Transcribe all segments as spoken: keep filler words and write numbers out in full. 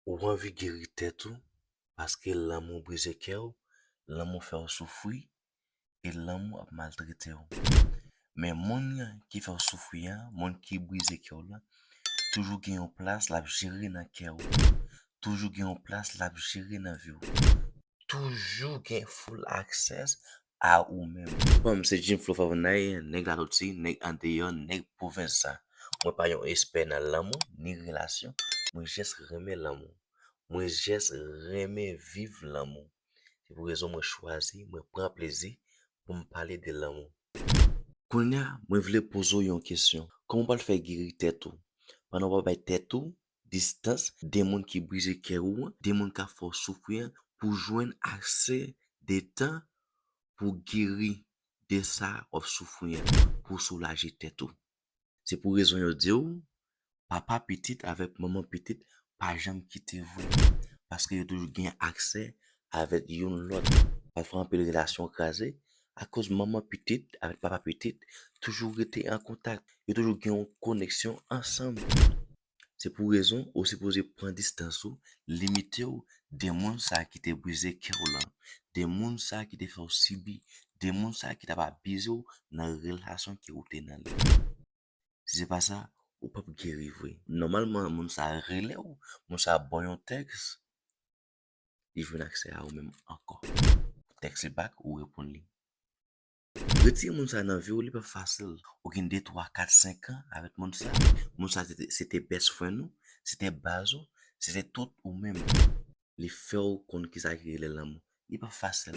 Ou anvi geri tèt ou, paske lanmou brize kè w, lanmou fè w soufri, e lanmou ap maltrete w. Men moun ki fè w soufri an, moun ki brize kè w la, toujou gen yon plas l ap jere nan kè w. Toujou gen yon plas l ap jere nan vi w. Toujou gen full access a ou menm. Bon, m se Jim Flo Favonay, nèg Latoti, nèg andeyò, nèg pwovens sa. Mwen pa yon espè nan lanmou, ni relasyon. Mwen jis renmen lanmou. Mwen jis renmen viv lanmou. Se pou rezon mwen chwazi, mwen pran plezi pou m pale de lanmou. Kounye a, mwen vle poze w yon kesyon. Kòman w pral fè geri tèt ou? Pandan w pa bay tèt ou distans de moun ki brize kè ou an, de moun k ap fè w soufri an, pou jwenn ase de tan pou geri de sa w ap soufri an, pou soulaje tèt ou. Se pou rezon yo di w, papa pitit avèk manman pitit pa janm kite vre, paske yo toujou gen aksè avèk youn lòt. Pafwa anpil relasyon kraze akoz manman pitit avèk papa pitit toujou rete an kontak. Yo toujou gen yon koneksyon ansanm. Se pou rezon ou sipoze pran distans ou, limite w de moun sa ki te brize kè w lan, de moun sa ki te fè w sibi, de moun sa ki t ap abize w nan relasyon ke ou te nan li. Si se pa sa, ou p ap geri vre. Nòmalman, moun sa rele w, moun sa ba w yon tèks, li jwenn aksè a ou menm ankò. Ou tèks li back, ou reponn li. Retire moun sa nan vi w, li p ap fasil. Ou gen de, twa, kat, senk an avèk moun sa. Moun sa se te, se te best friend ou, se te baz ou, se te tout ou menm. Li fè w konn kisa ki rele lanmou. Li p ap fasil.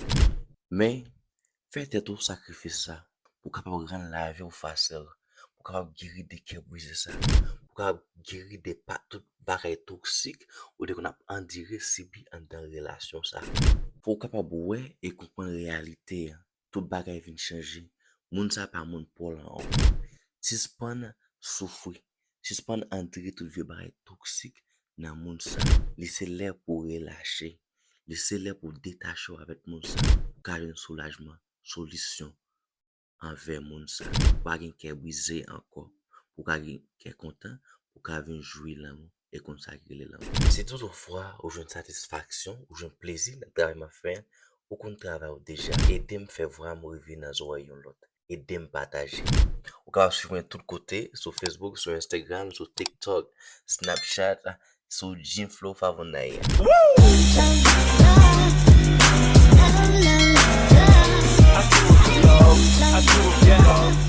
Men, fè tèt ou sakrifis sa pou w kapab rann lavi w fasil, pou w kapab geri de kè brize sa, pou w kapab geri de pa, tout bagay toksik ou te konn ap andire, sibi anndan relasyon sa. Pou w kapab wè e konprann reyalite an, tout bagay vin chanje. Moun sa pa moun pa w lan ankò. Sispann soufri. Sispann andire tout vye bagay toksik nan moun sa. Li se lè pou w relache. Li se lè pou w detache w avèk moun sa. Pou w ka jwenn soulajman, solisyon anvè moun sa. Pou w pa gen kè brize ankò. Pou w ka gen kè kontan, pou w ka vin jwi lanmou e konn sa ki rele lanmou. Si toutfwa ou jwenn satisfaksyon, ou jwenn plezi nan travay m ap fè an, ou konn travay ou deja. Ede m fè vwa m rive nan zòrèy yon lòt. Ede m pataje. Ou kapab swiv mwen tout kote, sou Facebook, sou Instagram, sou TikTok, Snapchat, sou Jim Flo Favonay. I do it slow, I do it ghetto.